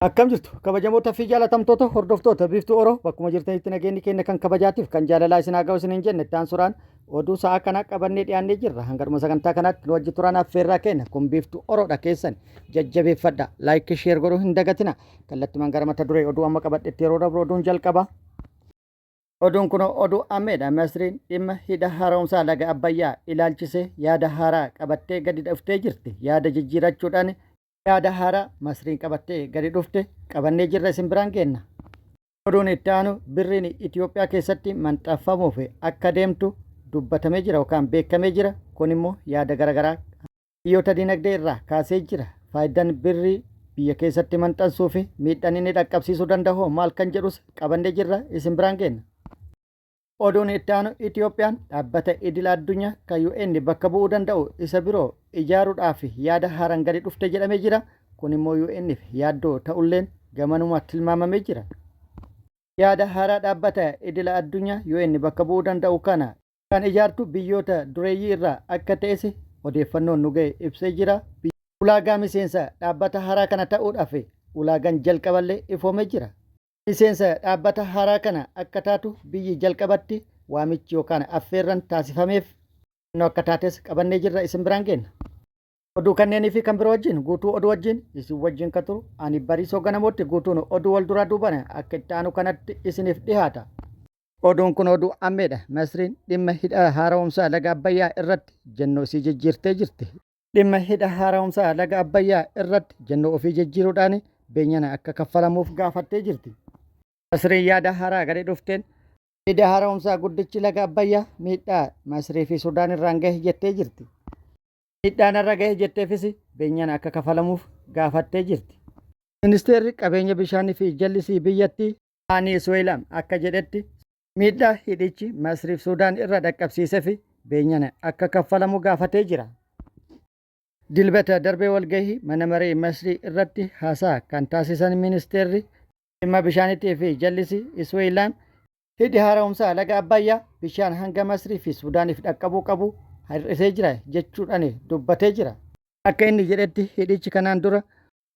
Akkam jirtu kabajamoota fi jaalatamtoota hordoftoota Biiftuu Oro, bakkuma jirtanitti nageenyi keenya kan kabajaatiif kan jaalalaa isin haa ga'u isiniin jenne. Itti aansuudhaan oduu sa'a kanaa qabannee dhiyaannee jirra. Hanga dhuma sagantaa kanaatti nu wajji turaan affeerraa keenya. Kun Biiftuu Oroodha, keessan jajjabeeffadha. Like, share godhuu hin dagatina. Kallattimaan gara mata duree oduu amma qabadhetti yeroo dabru, oduun jalqaba. Oduun kun oduu ammeedha. Masriin dhimma hidha haaromsaa laga Abbayyaa ilaalchisee yaada haaraa qabattee gadi dhuftee jirti. Yaada jijjiirachuudhaan yaada haaraa Masriin qabattee gadi dhufte qabannee jirra, isin biraan geenna. Oduun itti aanu, birriin Itoophiyaa keessatti maxxanfamuuf akka deemtu dubbatamee jira yookaan beekamee jira. Kun immoo yaada garaagaraa biyyoota dinagdee irraa kaasee jira. Faayidaan birrii biyya keessatti maxxansuu fi miidhaan inni dhaqqabsiisuu danda'u maal kan jedhus qabannee jirra, isin biraan geenna. Oduun itti aanu, Itoophiyaan dhaabbata idil addunyaa kan UN bakka bu'uu danda'u isa biroo ijaaruudhaaf yaada haaraan gadi dhufte jedhamee jira. Kun immoo UNf yaaddoo ta'ulleen gamanuma tilmaamamee jira. Yaada haaraa dhaabbata idil addunyaa UN bakka bu'uu danda'u kana kan ijaartu biyyoota dureeyyii irraa akka ta'es odeeffannoon nu ga'e ibsee jira. Ulaagaa miseensa dhaabbata haaraa kana ta'uudhaaf ulaagaan jalqaballee ifoomee jira. Miseensa dhaabbata haaraa kana akka taatu biyyi jalqabatti waamichi yookaan affeerran taasifameef akka taates qabannee jirra, isin biraan geenna. Oduu kanneenii fi kan biroo wajjin, guutuu oduu wajjin isin wajjin kan turu ani Bariisoo Ganamootti. Guutuun oduu wal duraa duubaan akka itti aanu kanatti isiniif dhiyaata. Oduun kun oduu ammeedha. Masriin dhimma hidha haaromsaa laga Abbayyaa irratti jennoo isii jijjiirtee jirti. Dhimma hidha haaromsaa laga Abbayyaa irratti jennoo ofii jijjiiruudhaan beenyana akka kaffalamuuf gaafattee jirti. Masriin yaada haaraa gadi dhufteen hidha haaromsaa guddichi laga Abbayyaa miidhaa Masrii fi Sudaan irraan gahe jettee jirti. Miidhaan irra gahe jetteefis beenyaan akka kafalamuuf gaafattee jirti. Ministeerri qabeenya bishaanii fi jallisii biyyattii Haanii Suweelam akka jedhetti, miidhaa hidhichi Masriif Sudaan irra dhaqqabsiisee fi beenyaan akka kaffalamu gaafatee jira. Dilbata darbee walgahii mana maree Masrii irratti haasaa kan taasisan ministeerri dhimma bishaaniitii fi jallisii Suweelam, hidhi haaromsaa laga Abbayyaa bishaan hanga Masrii fi Sudaaniif dhaqqabuu qabu hir'isee jira jechuudhaan dubbatee jira. Akka inni jedhetti, hidhichi kanaan dura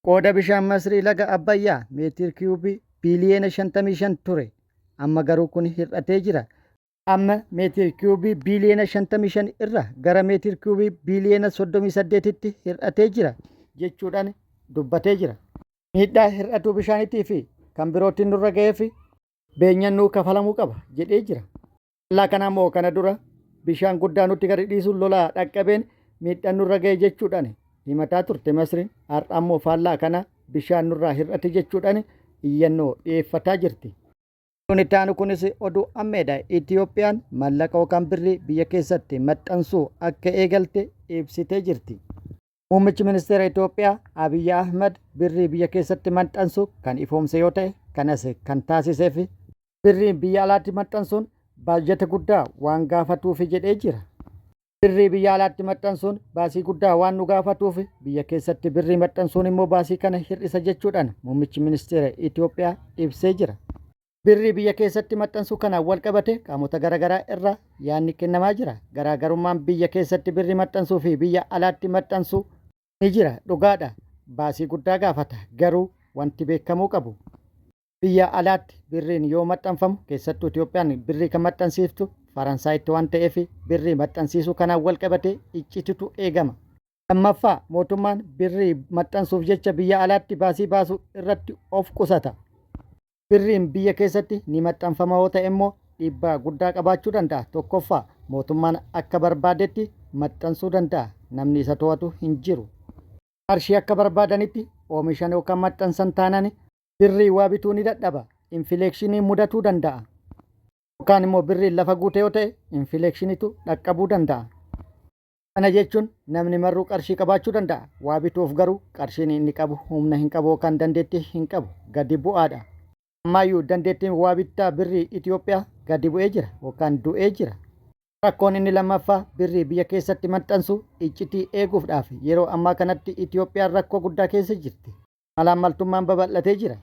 qooda bishaan Masrii laga Abbayyaa meetiir kiyuubii biiliyoona 55 ture. Amma garuu kun hir'atee jira. Amma meetiir kiyuubii biiliyoona 55 irra gara meetiir kiyuubii biiliyoona 38tti hir'atee jira jechuudhaan dubbatee jira. Miidhaa hir'atuu bishaaniitii fi kan birootiin nurra ga'eef beenyaan nuu kafalamuu qaba jedhee jira. Faallaa kana immoo kana dura bishaan guddaa nutti gadi dhiisuun lolaa dhaqqabeen miidhaan nurra ga'e jechuudhaan himataa turte Masriin, har'a ammoo faallaa kana bishaan nurraa hir'ate jechuudhaan iyyannoo dhiyeeffataa jirti. Oduun itti aanu kunis oduu ammeedha. Itiyoophiyaan maallaqa yookaan birrii biyya keessatti maxxansuu akka eegalte ibsitee jirti. Muummichi ministeera Itoophiyaa Abiyyi Ahmad birrii biyya keessatti maxxansu kan ifoomse yoo ta'e, kanas kan taasiseef birriin biyya alaatti maxxansuun baajata guddaa waan gaafatuufi jedhee jira. Birrii biyya alaatti maxxansuun baasii guddaa waan nu gaafatuuf, biyya keessatti birrii maxxansuun immoo baasii kana hir'isa jechuudhaan muummichi ministeera Itoophiyaa ibsee jira. Birrii biyya keessatti maxxansuu kanaan wal qabate qaamota garaagaraa irraa yaadni kennamaa jira. Garaagarummaan biyya keessatti birrii maxxansuu fi biyya alaatti maxxansuu ni jira, dhugaadha. Baasii guddaa gaafata. Garuu wanti beekamuu qabu, biyya alaatti birriin yoo maxxanfamu, keessattuu Itoophiyaan birrii kan maxxansiiftu Faransaayitti waan ta'eef, birrii maxxansiisuu kanaan wal qabatee iccititu eegama. Lammaffaa, mootummaan birrii maxxansuuf jecha biyya alaatti baasii baasu irratti of qusata. Birriin biyya keessatti ni maxxanfama yoo ta'e immoo dhiibbaa guddaa qabaachuu danda'a. Tokkoffaa, mootummaan akka barbaadetti maxxansuu danda'a. Namni isa to'atu hin jiru. Qarshii akka barbaadanitti oomishan yookaan maxxansan taanaan birrii waa bituu ni dadhaba. Infileekshinii mudatuu danda'a. Yookaan immoo birriin lafa guute yoo ta'e infileekshinitu dhaqqabuu danda'a. Kana jechuun namni marruu qarshii qabaachuu danda'a. Waa bituuf garuu qarshiin inni qabu humna hin qabu yookaan dandeettii hin qabu. Gadi bu'aadha. Ammaayyuu dandeettiin waa bittaa birrii Itoophiyaa gadi bu'ee jira yookaan du'ee jira. Rakkoon inni lammaffaa birrii biyya keessatti maxxansu iccitii eeguufdhaaf yeroo ammaa kanatti Itoophiyaan rakkoo guddaa keessa jirti. Malaammaltummaan babal'atee jira.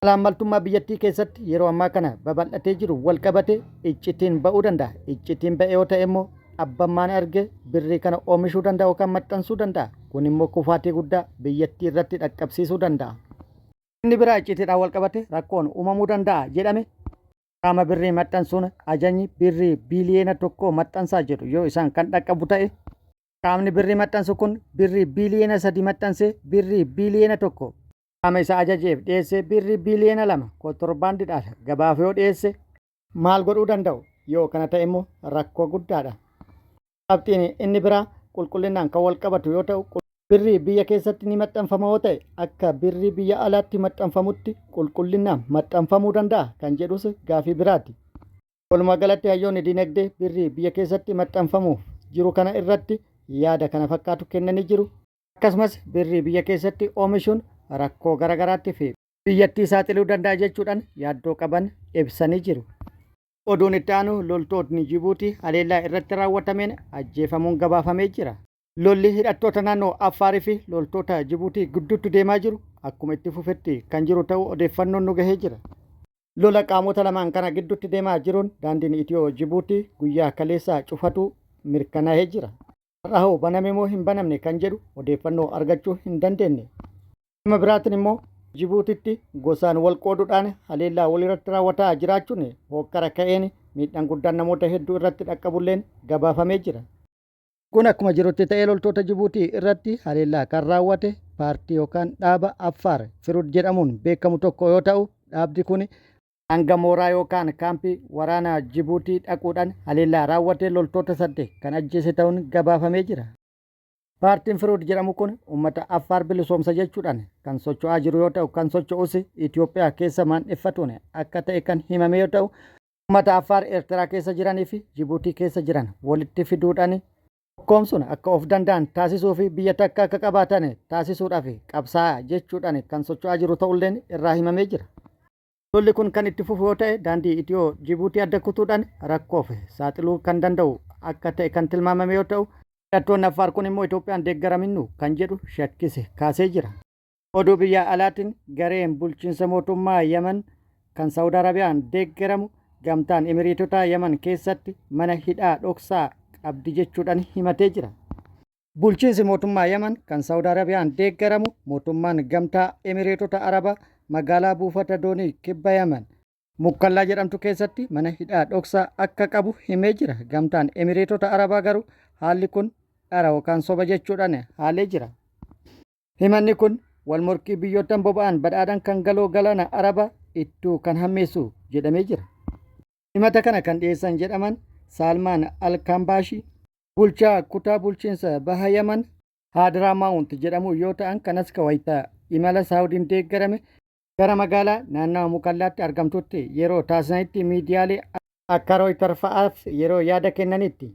Malaammaltummaa biyyattii keessatti yeroo ammaa kana babal'atee jiru wal qabate iccitiin ba'uu danda'a. Iccitiin ba'e yoo ta'e immoo abbammaan arge birrii kana oomishuu danda'a yookaan maxxansuu danda'a. Kun immoo kufaatii guddaa biyyattii irratti dhaqqabsiisuu danda'a. Inni biraa icciitiidhaan walqabate rakkoon uumamuu danda'a jedhame qaama birrii maxxansuun ajajni birrii biiliyoona 1 maxxansaa jedhu yoo isaan kan dhaqqabu ta'e qaamni birrii maxxansu kun birrii biiliyoona 3 maxxansee birrii biiliyoona 1 qaama isa ajajeef dhiyeessee birrii biiliyoona 2 kontorbaandiidhaan gabaaf yoo dhiyeesse maal godhuu danda'u? Yoo kana ta'e immoo rakkoo guddaadha. Qabxiin inni biraa qulqullinaan kan walqabatu yoo ta'u, birrii biyya keessatti ni maxxanfama yoo ta'e akka birrii biyya alaatti maxxanfamutti qulqullinaan maxxanfamuu danda'a kan jedhus gaafii biraati. Walumaa galatti hayyoonni dinagdee birrii biyya keessatti maxxanfamuuf jiru kana irratti yaada kana fakkaatu kennanii jiru. Akkasumas birrii biyya keessatti oomishuun rakkoo garagaraatti fi biyyattii saaxiluu danda'a jechuudhaan yaaddoo qaban ibsanii jiru. Oduun itti aanu loltootni Jibuutii haleellaa irratti raawwatameen ajjeefamuun gabaafamee jira. Lolli hidhattoota naannoo Affaarii fi loltoota Jibuutii gidduutti deemaa jiru akkuma itti fufetti kan jiru ta'uu odeeffannoon nu gahee jira. Lola qaamota lamaan kana gidduutti deemaa jiruun daandiin Itiyoo Jibuutii guyyaa kaleessaa cufatuu mirkanaa'ee jira. Har'a hoo baname moo hin banamne kan jedhu odeeffannoo argachuu hin dandeenye. Gama biraatiin immoo Jibuutitti gosaan wal qooduudhaan haleellaa walirratti raawwataa jiraachuun hookkara ka'een miidhaan guddaan namoota hedduu irratti dhaqqabulleen gabaafamee jira. Kun akkuma jirutti ta'ee loltoota Jibuutii irratti haleellaa kan raawwate paartii yookaan dhaaba Affaar Firud jedhamuun beekamu tokko yoo ta'u dhaabdi kun hanga mooraa yookaan kaampii waraana Jibuutii dhaquudhaan haleellaa raawwatee loltoota saddeet kan ajjeese ta'uun gabaafamee jira. Paartiin Firuud jedhamu kun uummata Affaar bilisoomsa jechuudhaan kan socho'aa jiru yoo ta'u kan socho'us Itoophiyaa keessa maandheffatuun akka ta'e kan himame yoo ta'u uummata Affaar Eertiraa keessa jiranii fi Jibuutii keessa jiran walitti fiduudhaan tokkoomsuun akka of danda'an taasisuu fi biyya takka akka qabaatan taasisuudhaaf qabsaa'aa jechuudhaan kan socho'aa jiru ta'ulleen irraa himamee jira. Lolli kun kan itti fufu yoo ta'e daandii Itiyoo Jibuutii adda kutuudhaan rakkoof saaxiluu kan danda'u akka ta'e kan tilmaamame yoo ta'u, hidhattoonni Affaar kun immoo Itoophiyaan deeggaraminnu kan jedhu shakkise kaasee jira. Oduu biyya alaatiin gareen bulchiinsa mootummaa Yaman kan Saawud Arabiyaan deeggaramu gamtaan Emiriitotaa Yaman keessatti mana hidhaa dhoksaa qabdi jechuudhaan himatee jira. Bulchiinsi mootummaa Yaman kan Saawud Arabiyaan deeggaramu mootummaan gamtaa Emireetota Arabaa magaalaa buufata doonii kibba Yaman Mukkallaa jedhamtu keessatti mana hidhaa dhoksaa akka qabu himee jira. Gamtaan Emireetota Arabaa garuu haalli kun dhara yookaan soba jechuudhaan haalee jira. Himanni kun wal morkii biyyoottan boba'aan badhaadhan kan galoo galaana Arabaa ittuu kan hammeessu jedhamee jira. Himata kana kan dhiyeessan jedhaman Saalmaan Al-Kaambaashii bulchaa kutaa bulchiinsa Baha Yaman Hadramaawunt jedhamu yoo ta'an kanas ka wayita imala Saawudiin deeggarame gara magaalaa naannawa Mukallaatti argamtutti yeroo taasisanitti miidiyaalee akka Rooytar fa'aaf yeroo yaada kennanitti.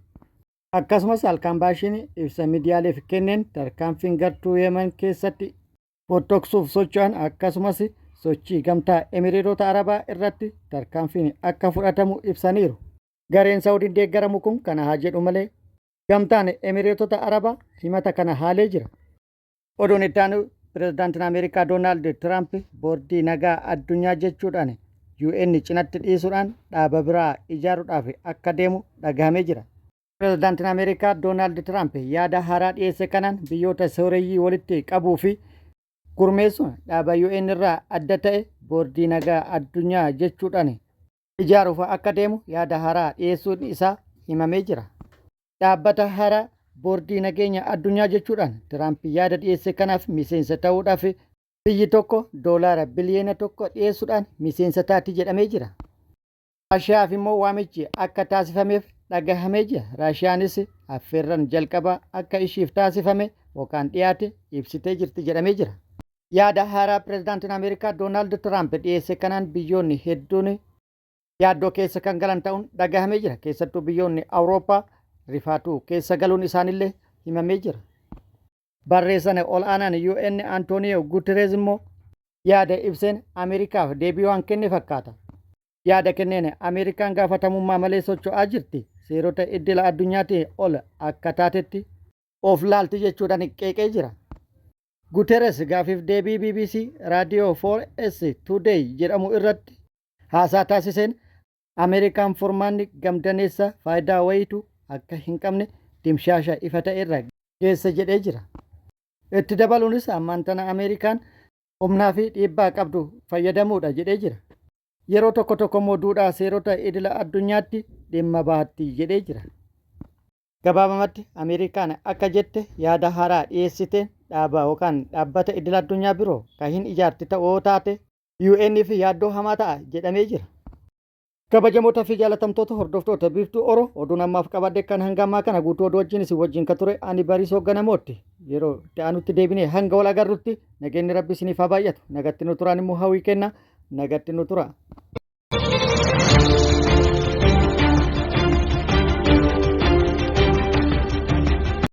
Akkasumas Alkaambaashiin ibsa miidiyaaleef kenneen tarkaanfiin gartuu Yemen keessatti fottoksuuf socho'an akkasumas sochii gamtaa Emireetota Arabaa irratti tarkaanfiin akka fudhatamu ibsaniiru. Gareen Saawudiin deeggaramu kun kana haa jedhu malee gamtaan Emireetota Arabaa himata kana haalee jira. Oduun itti aanu pirezidaantiin Ameerikaa Doonaald Tiraamp boordii nagaa addunyaa jechuudhaan UN cinatti dhiisuudhaan dhaaba biraa ijaaruudhaaf akka deemu dhagahamee jira. Pirezidaantiin Ameerikaa Doonaald Tiraamp yaada haaraa dhiyeesse kanaan biyyoota sooreyyii walitti qabuu fi gurmeessuun dhaaba UN irraa adda ta'e boordii nagaa addunyaa jechuudhaan ijaaruuf akka deemu yaada haaraa dhiyeessuun isaa himamee jira. Dhaabbata haaraa boordii nageenya addunyaa jechuudhaan Tiraamp yaada dhiyeesse kanaaf miseensa ta'uudhaaf biyyi tokko doolaara biliyoona 1 dhiyeessuudhaan miseensa taati jedhamee jira. Raashiyaaf immoo waamichi akka taasifameef dhagahamee jira. Raashiyaanis affeerran jalqabaa akka ishiif taasifame yookaan dhiyaate ibsitee jirti jedhamee jira. Yaada haaraa pirezidaantiin Ameerikaa Doonaald Tiraamp dhiyeesse kanaan biyyoonni hedduun yaaddoo keessa kan galan ta'uun dhagahamee jira. Keessattuu biyyoonni Awurooppaa rifaatuu keessa galuun isaanillee himamee jira. Barreessan ol aanaan UN Antooniyo Guterres immoo yaada ibseen Ameerikaaf deebii waan kenne fakkaata. Yaada kenneen Ameerikaan gaafatamummaa malee socho'aa jirti. Seerota idila addunyaatii ol akka taatetti of laalti jechuudhaan qeeqee jira. Guterres gaafiif deebii BBC Raadiyoo 4S Today jedhamu irratti haasaa taasiseen Ameerikaan furmaanni gamdaneessa faayidaa wayiitu akka hin qabne dimshaasha ifa ta'e irra geesse jedhee jira. Itti dabaluunis ammaan tana Ameerikaan Humnaa fi dhiibbaa qabdu fayyadamuudha jedhee jira. Yeroo tokko tokko immoo duudhaa seerota idila addunyaatti dhimma baatti jedhee jira. Gabaabamatti Ameerikaan akka jette yaada haaraa dhiyeessiteen dhaaba yookaan dhaabbata idil addunyaa biroo kan hin ijaarti ta'uu taate UN fi yaaddoo hamaa ta'a jedhamee jira. Kabajamoota fi jaalatamtoota hordoftoota Biiftuu Oro, oduun ammaaf qabadhe kan hanga ammaa kana guutuu oduu wajjin isin wajjin ka ture ani Bariisoo Ganamootti. Yeroo itti aanutti deebinee hanga wal agarrutti nageenyi Rabbi isiniif haa baay'atu. Nagatti nu turaan immoo hawwii kenna. Nagatti nu tura.